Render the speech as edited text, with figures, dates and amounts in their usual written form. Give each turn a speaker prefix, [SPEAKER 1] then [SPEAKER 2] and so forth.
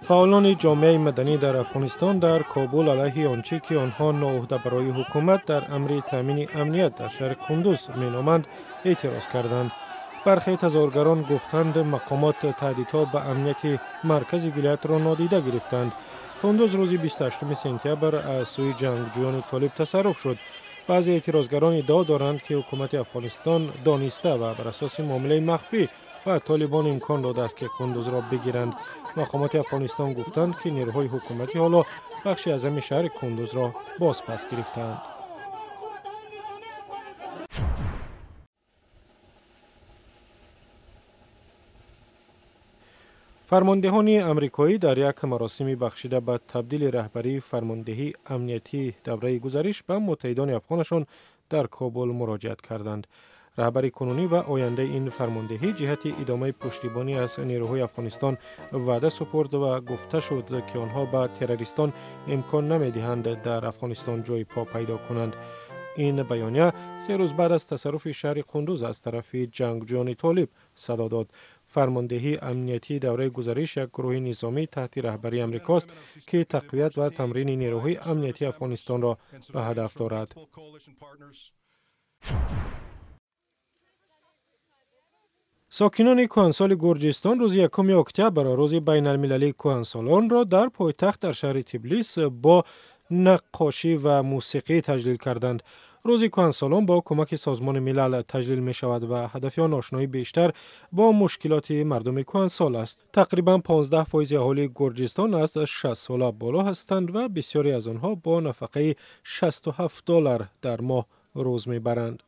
[SPEAKER 1] Фаъолони ҷомеаи маданӣ дар Афғонистон дар Кобул алайҳи он чӣ ки онҳо ноуҳдабароии ҳукумат дар амри таъмини амният дар шаҳри Қундуз меноманд, эътироз карданд. Бархе тазоҳургарон гуфтанд, мақомот таҳдидҳо ба амнияти маркази вилоятро нодида гирифтанд. Қундуз рӯзи 28 сентябр аз сӯи ҷангҷӯёни толиб тасарруф шуд. Баъзе эътирозгарон иддао доранд, ки ҳукумати Афғонистон дониста ва бар асоси муомилаи махфӣ ба толибон имкон додааст, ки Қундузро бигиранд. Мақомоти Афғонистон гуфтанд, ки нерӯҳои ҳукуматӣ ҳоло бахши аъзами шаҳри Кундузро бозпас гирифтаанд. Фармондеҳони амрикоӣ дар як маросими бахшида ба табдили раҳбарии фармондеҳии амниятии давраи гузариш ба муттаҳидони афғонашон дар Кобул муроҷиат карданд. Раҳбари кунунӣ ва ояндаи ин фармондеҳӣ ҷиҳати идомаи пуштибонӣ аз нерӯҳои Афғонистон ваъда супурд ва гуфта шуд, ки онҳо ба террористон имкон намедиҳанд дар Афғонистон ҷои по пайдо кунанд. Ин баёния 3 рӯз баъд аз тасарруфи шаҳри Қундуз аз тарафи ҷангҷӯёни толиб садо дод. Фармондеҳии амниятии давраи гузариш як гурӯҳи низомӣ таҳти раҳбарии амрикост, ки тақвият ва тамрини нерӯҳои амниятии Афғонистонро ба ҳадаф дорад. Сокинони кӯҳансоли Гурҷистон рӯзи 1 октябр, рӯзи байналмилалии кӯҳансолонро дар пойтахт дар шаҳри Тиблис бо наққошӣ ва мусиқӣ таҷлил карданд. Рӯзи кӯҳансолон бо кӯмаки Созмони Милал таҷлил мешавад ва ҳадафи он ошноӣ бештар бо мушкилоти мардуми кӯҳансол аст. Тақрибан 15% аҳолии Гурҷистон аз 60 сола боло ҳастанд ва бисёре аз онҳо бо нафақаи 67 доллар дар моҳ рӯз мебаранд.